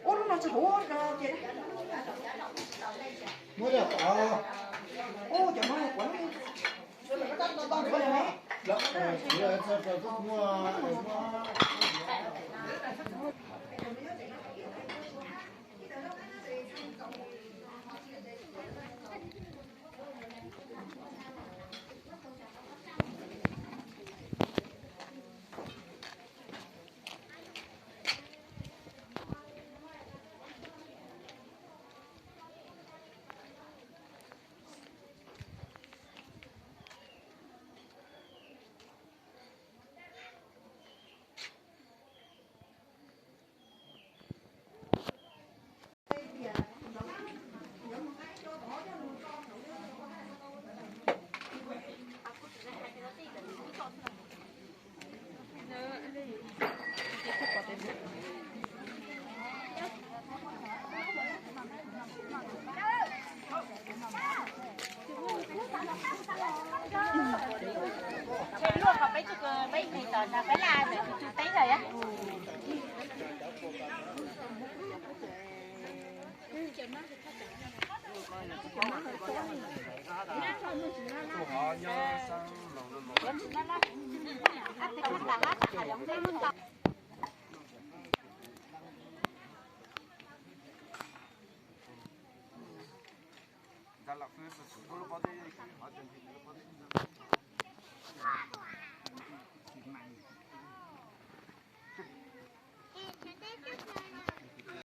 Ua lub no tsis hauv tias. Muab cov no quav. Luaj kom peb tug, peb tus tom nrog peb laj ntawm tus tub teb lawm. Ntxhais lam fwv xwm txheej lub pob teb, qhov cov ntsis